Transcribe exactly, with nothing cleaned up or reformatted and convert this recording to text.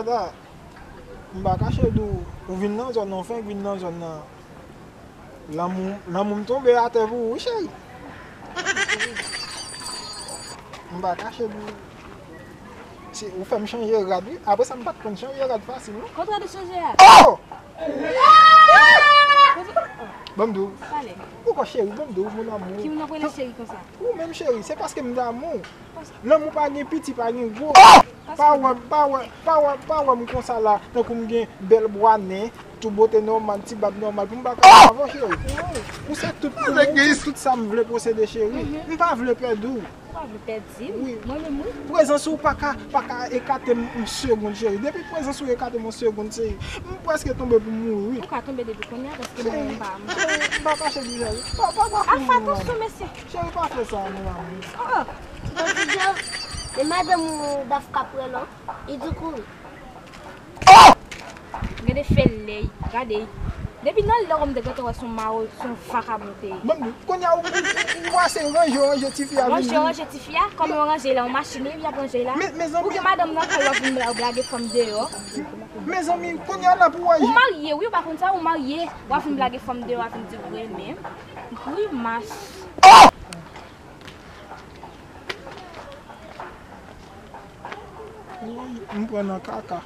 Tata, m pa kache di w, ou vin nan zòn nan, ou fenk vin nan zòn nan. Lanmou, lanmou m tonbe atè pou ou, wi, cheri. M pa kache di w. Se ou fè m chanje rad, wi. Apre sa, m pa t konn chanje rad fasil, non. Kontre de chanje a. Oh! Ban m di w. Pale. Ou kwè cheri, ban m di w, mon amour. Ki moun ap rele cheri konsa? Ou menm cheri, se paske m damou. Lanmou pa gen piti, pa gen gwo. Pa wè, pa wè, pa wè, pa wè m konsa la, tankou m gen bèl bwa nen, tout bote nòmal, ti bab nòmal, pou m pa ka avè w, cheri. Ou se tout pou mwen, ou se tout sa m vle posede, cheri. M pa vle pèdi w. Ou pa vle pèdi m? Wi. Mwen menm, wi. Prezans ou pa ka, pa ka ekate m yon segonn, cheri. Depi prezans ou ekate m yon segonn, cheri, m prèske tonbe pou m mouri, wi. Ou ka tonbe depi kounye a, paske mwen menm m pa, m pa. Cheri, m pa kache pou cheri. Pa, pa, pa. Al fè atansyon, mesye. Cheri, pa fè sa, mon amour. Oh, oh. Bon, ti Jeff, e madanm ou Daf k ap rele w, li di w kouri. Gade fè lèy, gade. Depi nan lè w m te gentan wè se yon mawon, se yon vakabon te ye. Ban m di, kounye a ou, ou, ou, ou pase ranje, ranje tifi a vin. Ranje, ranje tifi a, kòman yo ranje la, yon machin wi, y ap ranje la. Men, mezanmi. Ou gen madanm nan kay, w ap vin bla-, blage fanm deyò. Mezanmi, kounye a la pou wè. Ou marye, wi, ou pa konn sa, ou marye, w ap vin blage fanm deyò, w ap vin di w renmen m. Grimas. M pran nan kaka.